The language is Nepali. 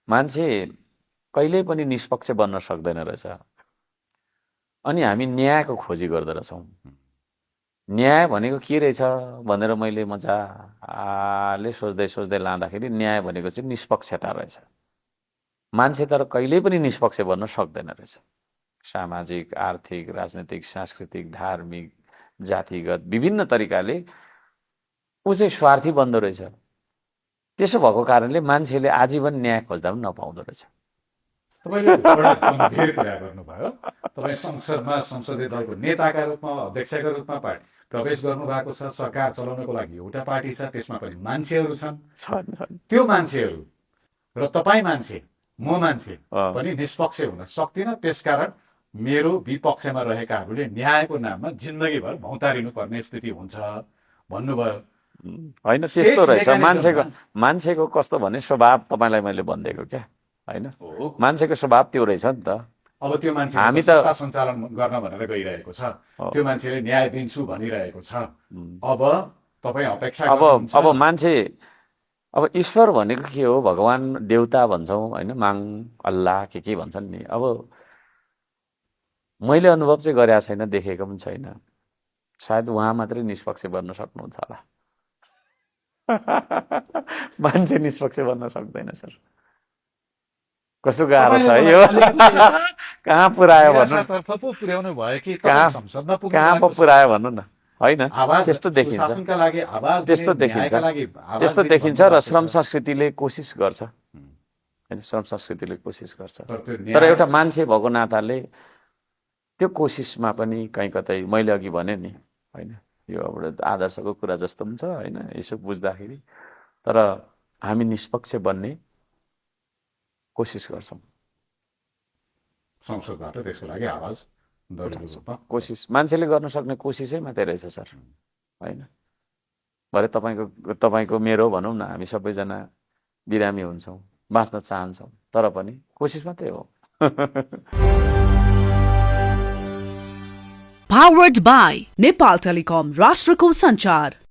मान्छे कहिल्यै पनि निष्पक्ष बन्न सक्दैन रहेछ। अनि हामी न्यायको खोजी गर्दो रहेछौँ। न्याय भनेको के रहेछ भनेर मैले मजाले सोच्दै सोच्दै लाँदाखेरि न्याय भनेको चाहिँ निष्पक्षता रहेछ। मान्छे तर कहिल्यै पनि निष्पक्ष बन्न सक्दैन रहेछ। सामाजिक, आर्थिक, राजनैतिक, सांस्कृतिक, धार्मिक, जातिगत विभिन्न तरिकाले ऊ चाहिँ स्वार्थी बन्दो रहेछ। त्यसो भएको कारणले मान्छेले आजीवन न्याय खोज्दा पनि नपाउँदो रहेछ। तपाईँले एउटा गम्भीर कुरा गर्नुभयो। तपाईँ संसदमा संसदीय दलको नेताका रूपमा, अध्यक्षका रूपमा प्रवेश गर्नुभएको छ। सरकार चलाउनको लागि एउटा पार्टी छ, त्यसमा पनि मान्छेहरू छन्। त्यो मान्छेहरू र तपाईँ मान्छे, म मान्छे पनि निष्पक्ष हुन सक्दिन। त्यसकारण मेरो विपक्षमा रहेकाहरूले न्यायको नाममा जिन्दगीभर भौतारिनु पर्ने स्थिति हुन्छ भन्नुभयो। होइन, त्यस्तो रहेछ मान्छेको कस्तो भने स्वभाव। तपाईँलाई मैले भनिदिएको क्या, होइन, मान्छेको स्वभाव त्यो रहेछ नि त। अब त्यो मान्छे हामी त सञ्चालन गर्न भनेर गइरहेको छ, त्यो मान्छेले न्याय दिन्छु भनिरहेको छ। अब तपाईँ अपेक्षा अब मान्छे, अब ईश्वर भनेको के हो? भगवान, देवता भन्छौँ होइन, माङ, अल्लाह के भन्छन् नि। अब मैले अनुभव चाहिँ गरेको छैन, देखेको पनि छैन। सायद उहाँ मात्रै निष्पक्ष बन्न सक्नुहुन्छ होला। मान्छे निष्पक्ष बन्न सक्दैन सर। कस्तो गाह्रो छ है यो। कहाँ पुर्यायो भन्नु, कहाँ पो पुर्यायो भन्नु न। होइन, त्यस्तो देखिन्छ र श्रम संस्कृतिले कोसिस गर्छ, होइन, श्रम संस्कृतिले कोसिस गर्छ। तर एउटा मान्छे भएको नाताले त्यो कोसिसमा पनि कहीँ कतै मैले अघि भने नि, होइन, यो एउटा आदर्शको कुरा जस्तो पनि छ, होइन, यसो बुझ्दाखेरि। तर हामी निष्पक्ष बन्ने कोसिस गर्छौँ। संसदबाट त्यसको लागि आवाज कोसिस मान्छेले गर्न सक्ने कोसिसै मात्रै रहेछ सर, होइन। भरे तपाईँको मेरो भनौँ न, हामी सबैजना बिरामी हुन्छौँ, बाँच्न चाहन्छौँ, तर पनि कोसिस मात्रै हो। Powered by Nepal Telecom, राष्ट्रको सञ्चार।